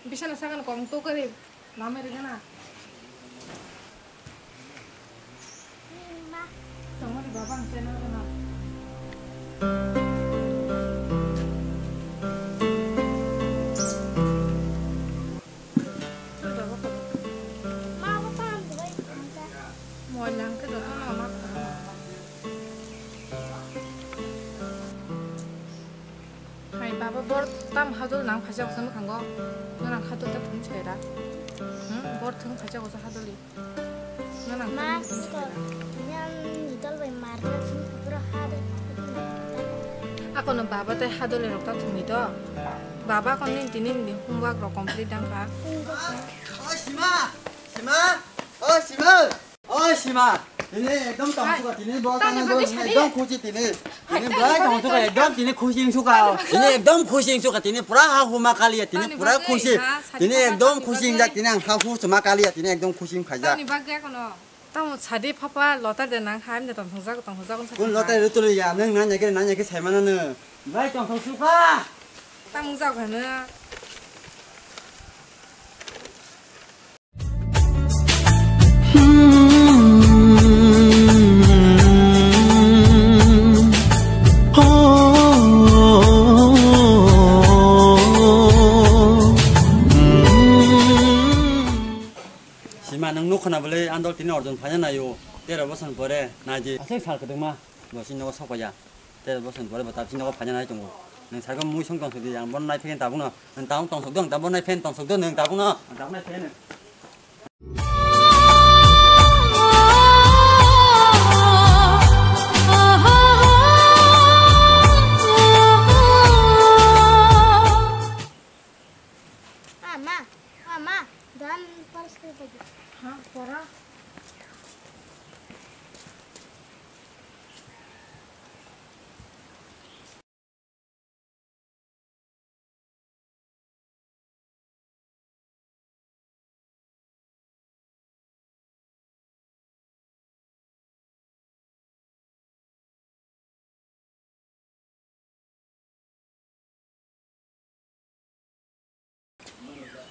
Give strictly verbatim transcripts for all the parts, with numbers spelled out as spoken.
Bisana sakan kong to kari, lama ri gana. Tongmani baba ang channel gana. Moilang khe jotono ma. Hai baba, bor tam hadol nang phaisa kosa mwkhango. Nang hadol ta thung chai da. Hmm, bor thung phaisa kosa hadoli. Nang Ma, thung chai da. Yang nidol bai mar na thung pura hadol. Ako no baba tai hadoli rok ta thung ni to. Baba kon ni tini ni homework rok complete dang kha. Oh, Sima! Sima! Oh, Sima! Oh, Sima! Tini ekdom tong suka, tini bo tani tani bo sadi. Ekdom khushi tini. Tini tani brai tong suka, tani ekdom tini khushi suka. Tini ekdom khushi suka, tini pura ha huma kaliya, tini tani pura bagi khushi. Ha, sadi tini papa ekdom tani khushi bagi. Jak, tini ang ha hu suma kaliya, tini ekdom khushi khaja. Tani bagi kono. Tamo sadi papa lota de nang ha, em de tong thongjak, tong thongjak, tong thongjak. Kun lota de tuli ya, nang nanya ke, nanya ke sai mana ne. Brai tong thong suka. Tamo jak hana. Sima, nwng nukha na bwlwi andol tini Arjun phaina naio, tero bosong pore naidi. Aswk sal kwdwkma, bo sini nogo sokpaiya. Tei bosong pore bo tabuk nogo phaina nai tongo. Nwng sai khe mui song tong sodi, ang bono nai phai khe tabukno. Nwng tabuk tong sok do, ang tabuk nai phai tong sok do, nwng tabukno. Ang tabuk nai phai nwng. Ama, ama, dan pars ke bagi. Ha, pora.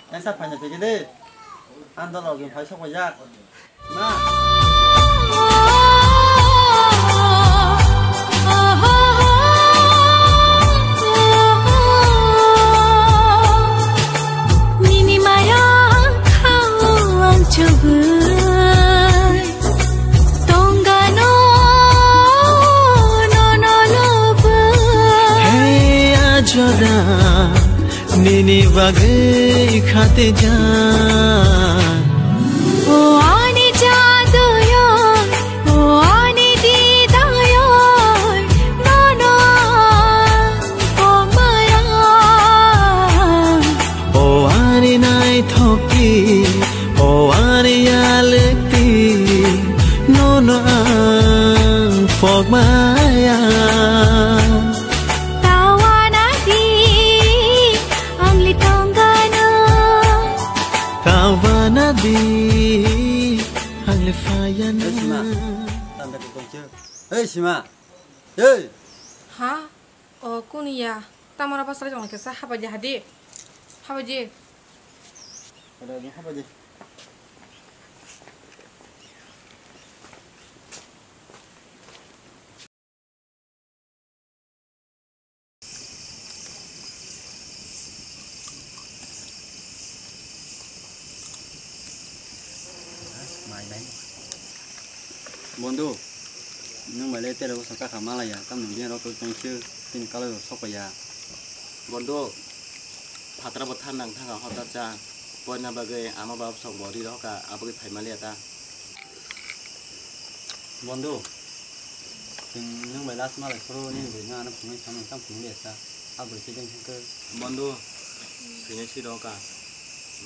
Tensa phaina tigi de. Andol rok jung phai sok ya. Ma. Nini maya khao ang chugui. Tongano nono lubui. Hey ajora, nini bagwi khate jan. O ani jaduyo, o ani didayo, nono ang pomaya. O ani naithokti, o ani yalekti, nono ang pokmaya. Tawana di, ang litong gano. Tawana di, ang lifayana. Hey, Sima. Tam da kong che. Hey, Sima. Hey. Ha? O kuni ya, tamara basra jong kesa habaji hadi. Habaji. Ada jong habaji. Bondhu, nwng bai le tere bwswk kakha malaya, tamni bini rok tong se tini kalai rok sokpaiya. Bondhu, phataro bo than nang thangkha hota cha, poina bagwi ama baba song bo ri rokha, aboni phai maliya ta. Bondhu, chwng nwng bai last malai phuru nini bwrwi no ano phunugwi thangmani tamo phunukliya sa, a bwrwi khe jeng thangkhe. Bondhu, swinai si rokha,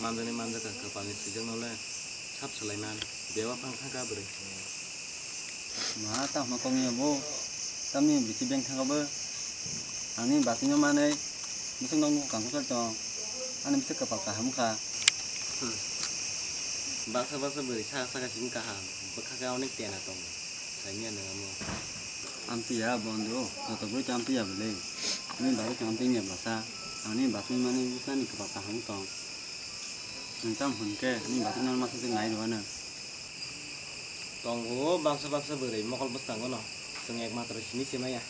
manjaknai manjakha, kwpalni swijak no le sap swlaiman, bewa phang thangkha bwrwi. Ma tamo kok ya bo, tamni bithi beng thangkha bo, ani bati no manwi, bwswk no nukha kangkuk sal tong, ani bwswk kwpal kaham kha. Hmm. Baksa baksa bwrwi saka saka simi kaham, bwkha khe onek tena tongo, saimanya nwng amo. Amtwi ya bondhu, joto bwrwi khe amtwi ya bwlwi. Nini bagwi khe amtwi wngya bwsa, ang nini bagwi mani bwsani kwpal kaham tong. Nwng tamo hwn khe, nini bachai no masa se nai rw ano. Tongo baksa baksa bwrwi mokol bwskango no, chwng ekmatro sini se maya.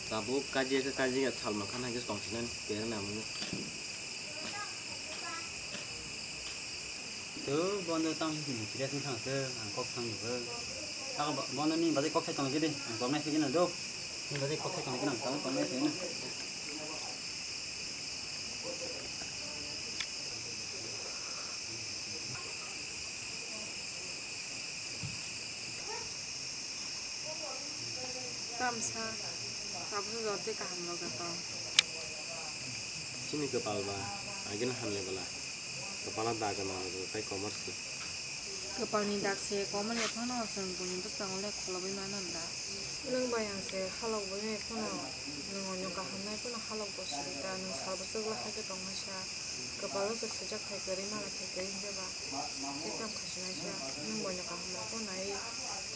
Tabuk kaji khe kaji khe sal mankha, hai khe tong sinani, tere namung. To bondo tamo hwn serious wng thang se, ang kok thang nw. Saka bo-, bondo nini bachai kok sai tong khe di, ang tong nai se gino do. Nini bachai kok sai tong khe di, ang tong, tong nai se gino. Tamsa, tabukhe jor tei kaham loge tong. Chini kwpal ba, agini hamle bwla. Kwpalo daga nang tei komor si. Kwpalni dak se komor ya phano chwng buini bwskango le kholobwi mano da. Nwng bai ang se halok bai phano, nwng onyo kaham nai phano halok bo siri ta, nwng sal bwswk le hai khe tong nai sa. Kwpalo se swijak hai kwrwi mala khe kwrwi hwnjeba. Tei tamo khasinai sa, nwng boino kaham rokbo naiwi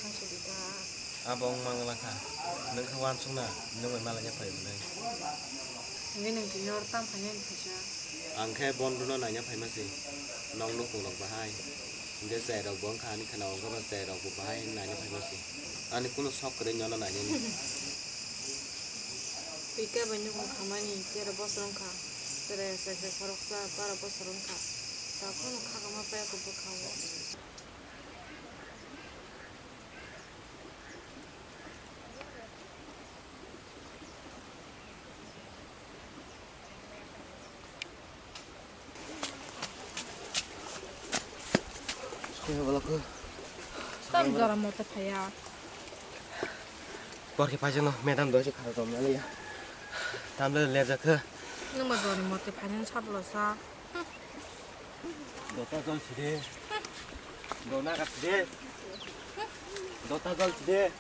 thang sidi ta. Abo wng mangla kha, nwng khe uansukna, nwng bai malaina phai hwnwi. Hwnwi nwng tini oro tamo khainai phaisa? Ang khe Bondrono naina phaima se, nokni nukhungrok bahai. Hwnkhe chwrairokbo wngkha ani khwna-o, wngkha ba chwrairokbo bahai naina phaima se. Ani kunu sok kwrwi nono nainani. Twi kebo nukung khamani tero bosor wngkha. Chwrai achai khe khoroksa twelve bosor wngkha. Takhwno khakama paiya khe bwkha-o. Tam jora moto phaiya. Porkhe paisano madam doi se khara tom naliya. Tamle lerjakha. Nwng ba jora moto phainani sablo sa. Dota jol side. Dona ka side. Dota jol side.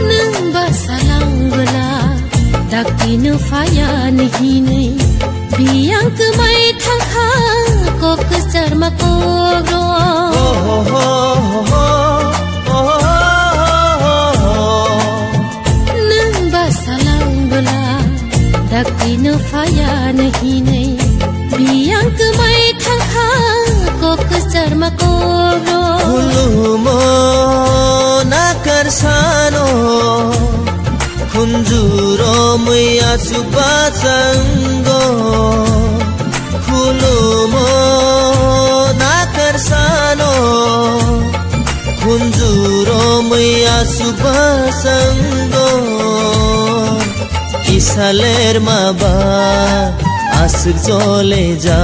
Nwng bwsa langbwla, dakti no phaiya ni hinwi, biyang kwmai thangkha kok kwcharma kok rw. Nwng bwsa langbwla, dakti no phaiya ni hinwi, biyang kwmai thangkha kok kwcharma kok rw. Khulumo nakarsano, khunjuro mui aswk bachango. Khulumo nakarsano, khunjuro mui aswk bachango. Kisa lerma ba aswk jole ja,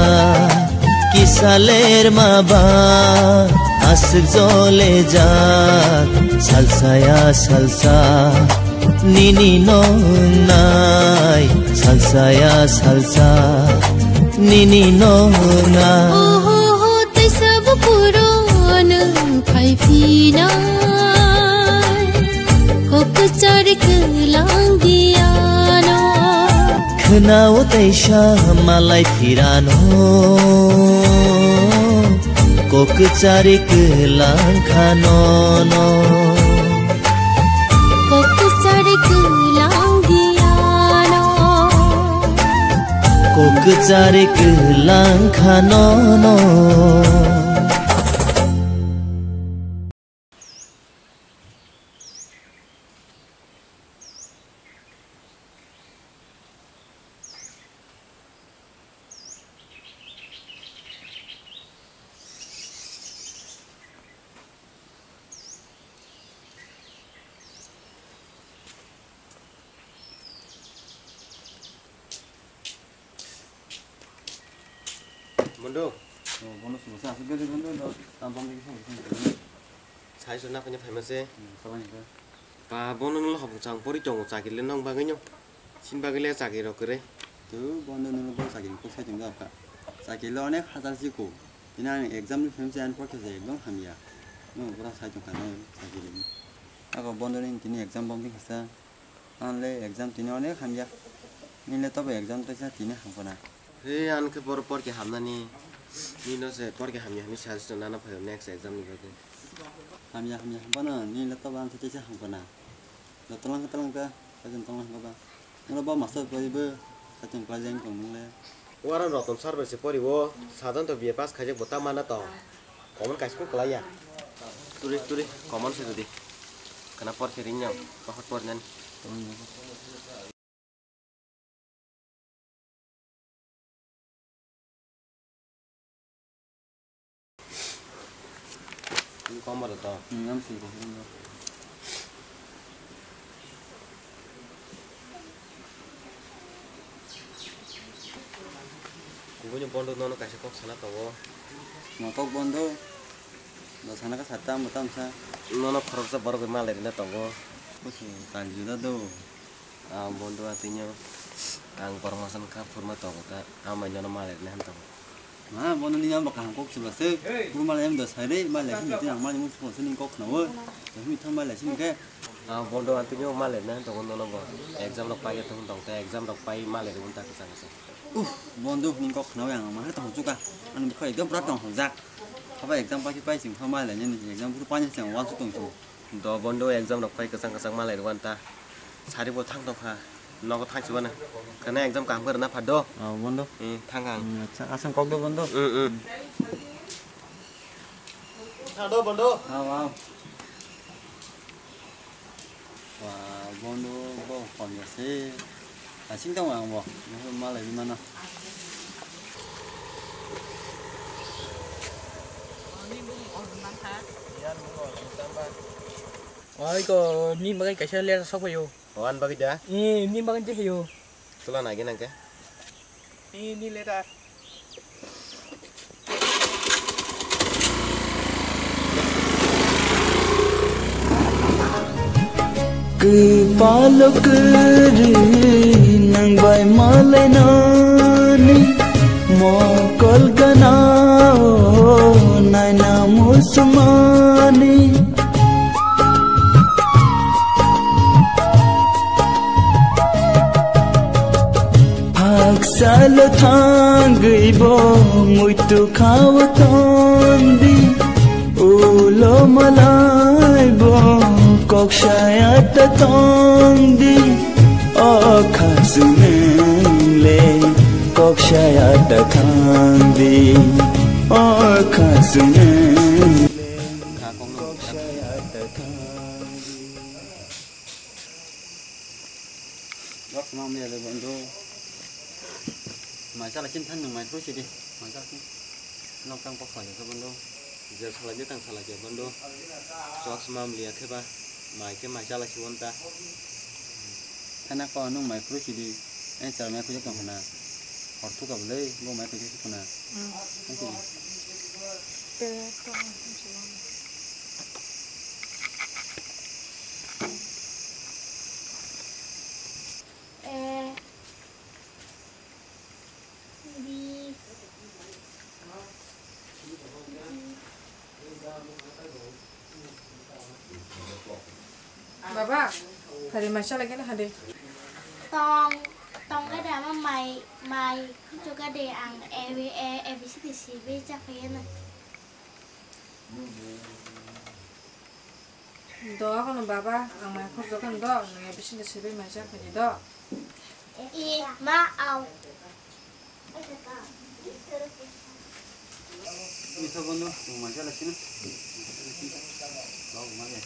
kisa lerma ba aswk jole ja. Salsa ya salsa, nini no nai, salsa ya salsa, nini no nai. Oho, teisa bukuro nwng phai phinai, kok kwchari kwlang diano. Khwnao teisa malai phirano, kok kwchari kwlang kha nono. Kok kwchari kwlang diano. Kok kwchari kwlang kha nono. Mundu. Oh, bono sumasa asuk gede bono do tampang gede sumasa. Sai suna kanya famous eh. Hmm, sabani ka. Pa bono nolo hapung chang pori tongo chakile nong bagwi nyo. Sin bagwi le chakirok kwrwi. To bondo nwng bo chakiri kok sai tong jak kha. Chakiri lo onek hajar si ko. Tini ang exam ni phem se ang porkhe se ekdom hamya. Nwng pura sai tong kha nai chakiri ni. Ako bondo ni tini exam bom bing kha sa. Ang le exam tini onek hamya. Nini le tobo exam teisa tini hamkona. He, ang khe boro porkhe hamnani. Nini no se porkhe hamya hinwi suggestion nana phaio next exam ni bagwi. Hamya, hamya, bono nini le tobo ang khe teisa hamkona. Lo tolang khe tolang khe, kaitor tolang khe ba. Nini bo master bai bo, kaitor class jang tong nung le. Wara Roton sir bai se pori o, sadhan to B A pass khaijak bo ta mana tong. Common kaisa kok kwlaiya. Turi, turi, common se jodi. Kana porkhe ring nyang, bahut pornani. Ini komor to. Hmm, yang sih, komor. Kubuni bondo nono kaisa kok sana tongo. Ma kok bondo? Bo sana ka satta mo tamsa. Nono khoroksa borok bai malai rina tongo. Kusu kal juda do. Ah, bondo atwino ang promotion kha phurma tongo ta, amai nono malai rina han tongo. Ma bondo ni ang bo kaham kok chibla se. Phurma lai em do sai re, malai sini tini ang malai mo phone sini kok khnawo. Dami thang malai sini ke. Ah, bondo atwino malai rina han tongo nono bo. Exam rok pai thung tong ta, exam rok pai malai rina ta kisa kisa. Uh, bondo ni kok khnawi ang ma tong chuka. Ani bikha ekdom pura tong jak. Haba exam pai pai sing kha mai la ni exam pura pani sing wan su tong chu. Do bondo exam rok pai kwchang kwchang malai rwan ta. Sari bo thang tong kha. Nogo thang chuba na. Kana exam kam kar na phado. Oh, bondo. Eh, thang ang. Hmm, acha, asam kok do bondo. Hmm, hmm. Thang do bondo. Wow, wow. Wah, bondo bo kom ya se. Asing tong ang bo. Malai di mana? Oi ko, ni bagai kaisa letter sok phaio. Wan bagai da? Eh, ni bagai je phaio. Tula nagi nang ke? Eh, ni letter. Kwpalo kwrwi nang bai malainani, mokol gana o naina muchungmani. Haksalo thangwi bo muitu khao tongdi, ulo malai bo kok saya ta tongdi. O khasung le kok saya ta thangdi, o khasung le kok saya ta thangdi. Wak ma mia de bondo. Mai chala chin than mai thro si de. Mai chala chin. Nok tang kok kha de bondo. Je sala je tang sala je bondo. Wak ma mia khe ba. Mai khe mai chala si won ta. Thana ko nung mai thro si de. Eh, chal mai khuja tong khna. Hor thu ka bwlai, bo mai khuja si khna. Hmm. Thank you. Te to ang khuja. Eh. Di. Baba, hari mai chala gini hade. Tong, tong gede ama mai, mai, kuchuk gede ang A B, A, A B C D C B chapayana. Do, kono baba, ang mai khurjo kan do, nang A B C D C B mai cha khani do. I, ma, au. Mitho bondo, nung mai cha la sini. Bau, ma, ya,